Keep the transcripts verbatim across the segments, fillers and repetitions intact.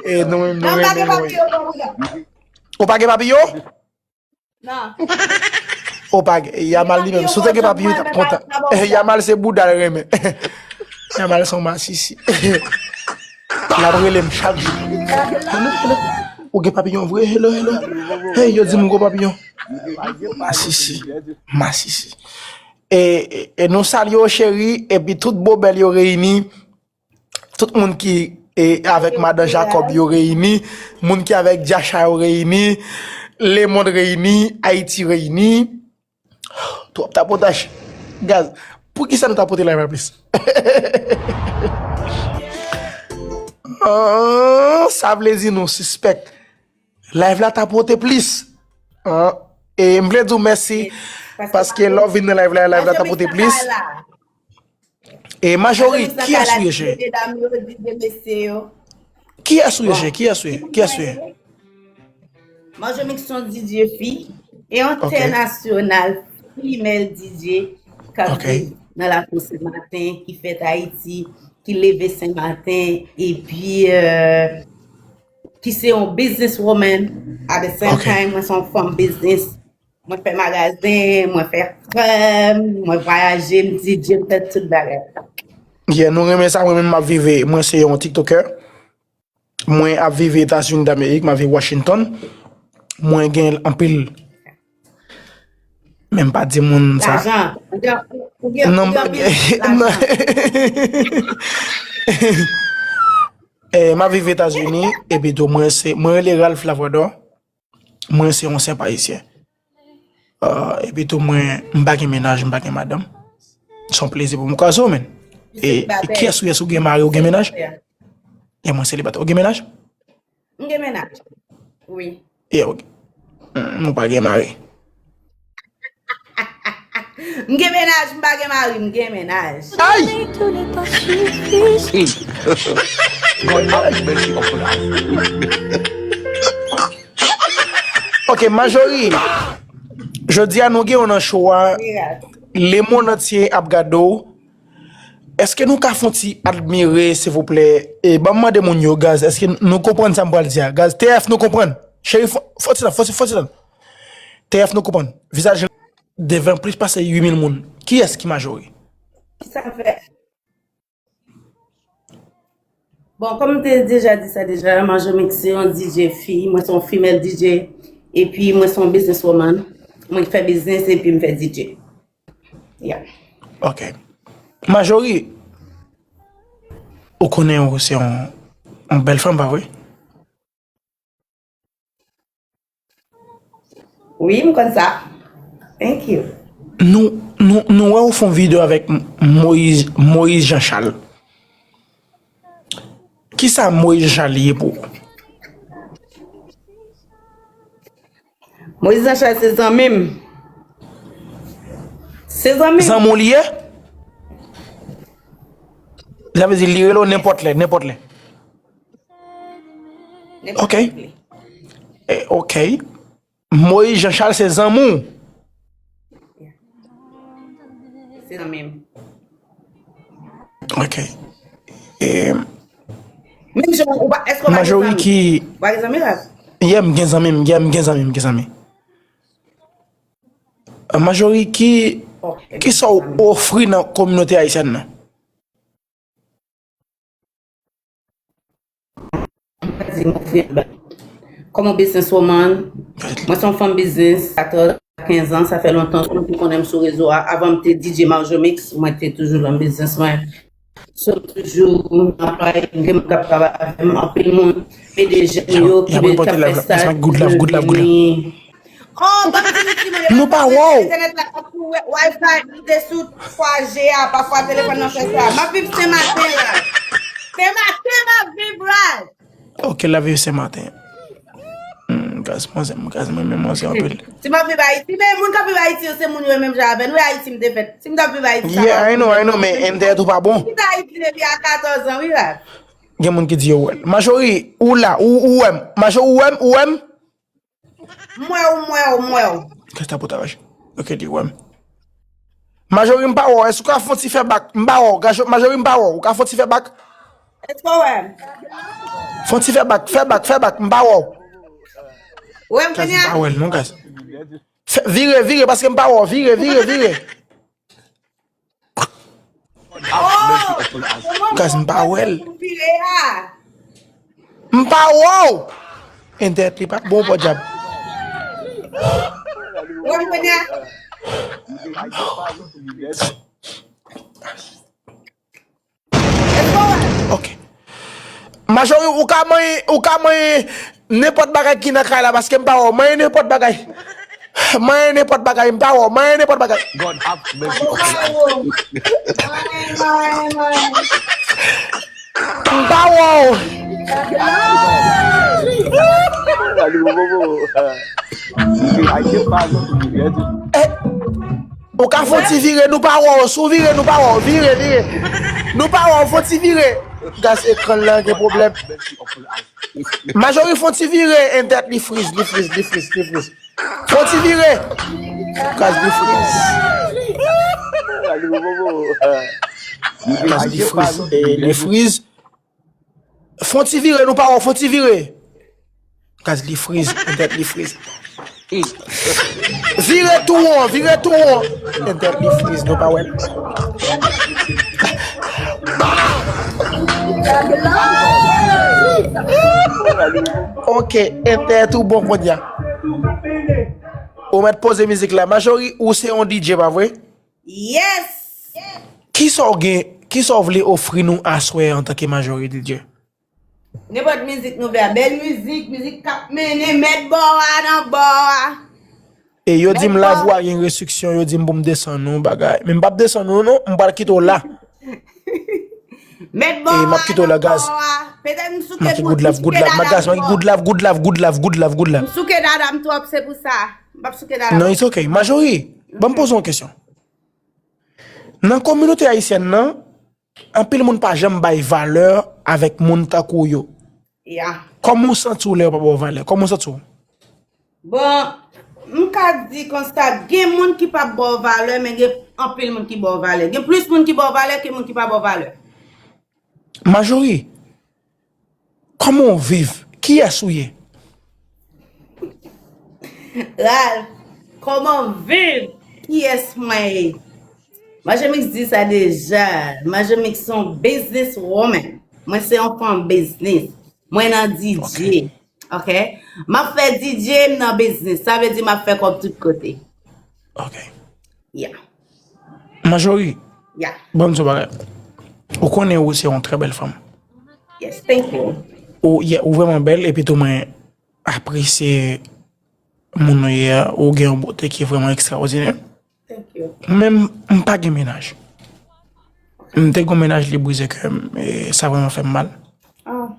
E nou menm, nou renmen, nou renmen. Ou pa gen papiyon? Non. Ou pa gen, Yamal li menm, si w te gen papiyon, li t ap kontan. Yamal se bouda l renmen. Yamal se yon masisi. L ap rele m chak jou. Hello, hello. Ou gen papiyon vre? Hello, hello. Hey, yo di m gwo papiyon. Masisi. Masisi. E, e, e nou salye w, cheri, epi tout bobèl yo reyini. Tout moun ki e, avèk madan Jakòb yo reyini, moun ki avèk Djacha yo reyini, lemonn reyini, Ayiti reyini. Twòp tapotaj. Gaz, poukisa nou tapote live la plis? Ah, sa vle di nou sispèk. Live la tapote plis. Ah, e m vle di w mèsi paske lè w vin nan live la, live la tapote plis. E Majori, kiyès ou ye, cheri? Kiyès ou ye, cheri? Kiyès ou ye? Kiyès ou ye? Majori Mix se yon D J fi, e entènasyonal, female D J k ap viv nan lakou Senmaten, ki fèt Ayiti, ki leve Senmaten, epi euh, ki se yon business woman, at the same time, mwen se yon fanm biznis. Mwen fè magazen, mwen fè krèm, mwen vwayaje, m D J, m fè tout bagay. Yeah, nou renmen sa, mwen menm m ap vive, mwen se yon TikToker. Mwen ap vive Etazini Damerik, m ap vive Washington. Mwen gen anpil. Men m pa di moun sa. Lajan. Ou gen, ou gen, non, ou gen anpil lajan. Eh, m ap vive Etazini, epi tou mwen se, mwen rele Ralph Lavwador. Mwen se yon senp ayisyen. Ah, epi tou mwen, m pa gen mennaj, m pa gen madanm. Se yon plezi pou m kwaze w, menn. E, e kiyès ou ye, si w gen mari, ou gen mennaj? E mwen selibatè. Ou gen mennaj? M gen mennaj. Wi. Yeah, ok. Mm, nou pa gen mari. M gen mennaj, m pa gen mari, m gen mennaj. Ay! God have mercy upon us. Ok, Majori. Jodi a nou gen w nan show a. Lemonn antye ap gade w. Èske nou ka fè yon ti admire, silvouplè? E, ban m mande moun yo, Gaz, èske nou konprann sa m pral di a? Gaz, T F, nou konprann? Cheri, fò, fò ti tan, fò ti, fò ti tan. T F, nou konprann? Vizaj devan plis pase uit mil moun. Kiyès ki Majori? Kisa fè? Bon, kòm m te deja di sa deja, Majori Mix se yon D J fi, mwen se yon female D J, epi mwen se yon business woman. Mwen fè biznis epi m fè D J. Yeah. Ok. Majori, ou konnen ou se yon, yon bèl fanm, pa vre? Wi, m konn sa. Thank you. Nou, nou, nou wè ou fè yon videyo avèk M-, Moïse, Moïse Jean Charles. Kisa Moïse Jean Charles ye pou ou? Moïse Jean Charles se zanmi m. Se zanmi m. Zanmi w li ye? Sa vle di li rele w nenpòt lè, nenpòt lè. Ok. Eh, ok. Moïse Jean Charles se zanmi w? Se zanmi m. Ok. Eh, menm jan ou pa, èske ou pa gen zanmi? Ou pa gen zanmi, Ralph? Yeah, m gen zanmi, m gen, m gen zanmi, m gen zanmi. Eh, Majori, ki, kisa w ofri nan kominote ayisyèn nan? M pa di m ofri anba. Kòm yon business woman, mwen se yon fanm biznis, katòz a kenz an, sa fè lontan, si nou te konnen m sou rezo a, avan m te D J Majori Mix, mwen te toujou nan biznis mwen. So, toujou, m anplwaye, m gen moun k ap travay avè m, anpil moun, ede jèn yo ki vin, k ap fè staj, yo vini. Oh, ban m di nou, timoun yo, nou pa wè w. Entènèt la ap pou wifi, li te sou twa G a, pafwa telefòn nan fè sa. M ap viv Senmaten la. Senmaten m ap viv, Ralph. Ok, l ap viv Senmaten. Hmm, gaz manzè, gaz mwen menm manzè anpil. Si m ap viv Ayiti, men moun k ap viv Ayiti yo, se moun yo menm jan avè nou, e Ayiti m te fèt. Si m t ap viv Ayiti, sa pa. Yeah, I know, I know, men entènèt ou pa bon. M kite Ayiti depi a katòz an, wi, Ralph. Gen moun ki di yo wè l. Majori, ou la, ou, ou wè m. Majori, ou wè m, ou wè m. M wè w, m wè w, m wè w. Kèt tapotaj. Ok, li wè m. Majori, m pa wè w. Èske w ka fè yon ti fè bak? M pa wè w. Gajo-, Majori, m pa wè w. Ou ka fè yon ti fè bak? Èske w wè m? Fon ti fè bak, fè bak, fè bak, m pa wè w. Wè m kounye a. M pa wè l non, guys. Fè, vire, vire, paske m pa wè w. Vire, vire, vire. Oh! Guys, m pa wè l. M pa wè w. Entèt li pa bon, podyab. Wè m kounye a. Ok. Majori, ou ka manyen, ou ka manyen nenpòt bagay ki nan kay la, paske m pa wè w. Manyen nenpòt bagay. Manyen nenpòt bagay, m pa wè w. Manyen nenpòt bagay. God have mercy upon us. M pa wè w. Eh, ou ka fon ti vire, nou pa wè w. Si w vire, nou pa wè w. Vire, vire. Nou pa wè w, fon ti vire. Guys, ekran lan gen pwoblèm. Majori, fon ti vire, entèt li friz, li friz, li friz, li friz. Fon ti vire. Guys, li friz. Guys, li friz, eh, li friz. Fon ti vire, nou pa wè w, fon ti vire. Guys, li friz, entèt li friz. Vire tou won, vire tou won. Entèt li friz, nou pa wè l. Ok, entèt ou bon kounye a. Ou mèt poze mizik la. Majori, ou se yon D J, pa vre? Yes! Kisa w gen, kisa w vle ofri nou aswè antanke Majori D J? Nenpòt mizik nou vle a. Bèl mizik, mizik k ap mennen, mèt bò a nan bò a. E yo di m lavwa gen restriksyon, yo di m pou m desann ou bagay. Men m p ap desann ou non, m pral kite w la. Mèt bò a nan bò a. Petèt m souke dada, m souke dada m twòp. Good love, good love, good love, good love, good love. M souke dada m twòp, se pou sa. M p ap souke dada m. Non, it's okay. Majori, ban m poze w yon kesyon. Nan kominote ayisyèn nan, anpil moun pa janm bay valè avèk moun tankou w yo. Yeah. Kòman w santi w lè yo pa ba w valè? Kòman w santi w? Bon, m ka di konsa, gen moun ki p ap ba w valè, men gen anpil moun ki ba w valè. Gen plis moun ki ba w valè ke moun ki pa ba w valè. Majori, kòman w viv? Kiyès ou ye? Ralph, kòman viv? Kiyès mwen ye? Major Mix di sa deja. Major Mix se yon business woman. Mwen se yon fanm biznis. Mwen nan D J. Ok. M ap fè D J, m nan biznis. Sa vle di m ap fè kòb tout kote. Ok. Yeah. Majori, yeah, ban m di w bagay. Ou konnen ou se yon trè bèl fanm. Yes, thank you. Ou, yeah, ou vrèman bèl, epi tou mwen apresye moun ou ye a, ou gen yon bote ki vrèman ekstraòdinè. Thank you. Men m, m pa gen mennaj. M te gen yon mennaj, li brize kè m, e sa vrèman fè m mal. Oh,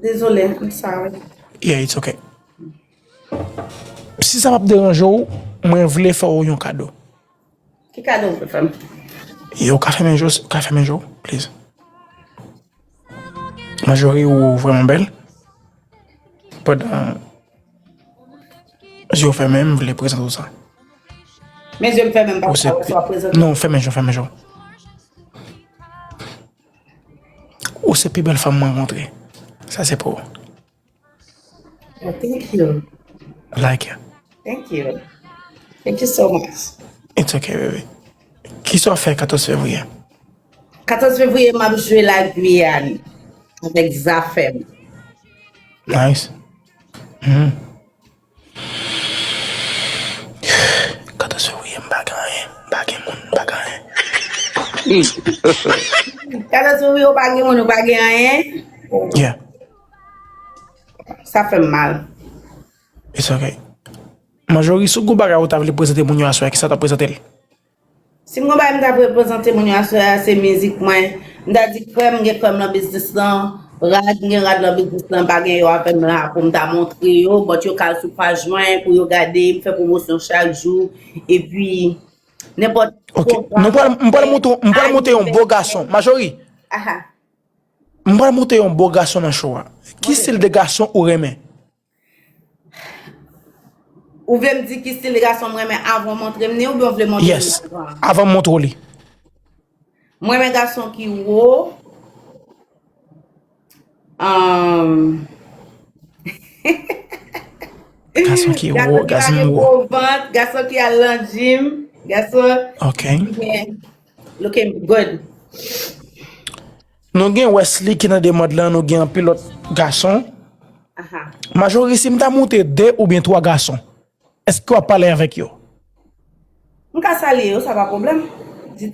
dezole, I'm sorry. Yeah, it's okay. Si sa p ap deranje w, mwen vle fè w yon kado. Ki kado w vle fè m? Yo, ka fèmen je w, ka fèmen je w, please. Majori, ou vrèman bèl. Pandan je w fèmen, m vle prezante w sa. Men je m fèmen, m pa ka wè sa w ap prezante. Non, fèmen je w, fèmen je w. Ou se pi bèl fanm mwen rankontre. Sa se pou ou. Oh, thank you. Like it. Thank you. Thank you so much. It's okay, baby. Kisa w ap fè katòz fevriye? Katòz fevriye, m ap jwe la Guyane avèk Zafèm. Nice. Hmm. Katòz fevriye, m pa gen anyen, m pa gen moun, m pa gen anyen. Katòz fevriye, ou pa gen moun, ou pa gen anyen? Yeah. Sa fè m mal. It's okay. Majori, si w gon bagay ou ta vle prezante moun yo aswè a, kisa w ta prezante l? Si m gon bagay m ta vle prezante moun yo aswè a, se mizik mwen. M ta di frè m, gen frè m nan biznis lan, rad, m gen rad nan biznis lan, m pa gen yo avè m la pou m ta montre yo, but yo ka al sou paj mwen pou yo gade, m fè pwomosyon chak jou, epi nenpòt pwogram. Ok. Nou pral, m pral monte, m pral monte yon bo gason. Majori. Aha. M pral monte yon bo gason nan show a. Ki stil de gason ou renmen? Ou vle m di ki stil de gason m renmen avan w montre m li, oubyen w vle montre m li avan? Yes. Avan m montre w li. M renmen gason ki wo. Ahn, Gason ki wo, gason ki wo. Gwo vant, gason ki al nan gym, gason Ok. ki gen looking good. Nou gen Wesley ki nan demand lan, nou gen anpil lòt gason. Aha. Majori, si m ta moute de oubyen twa gason, èske w ap pale avèk yo? M ka salye yo, sa pa pwoblèm.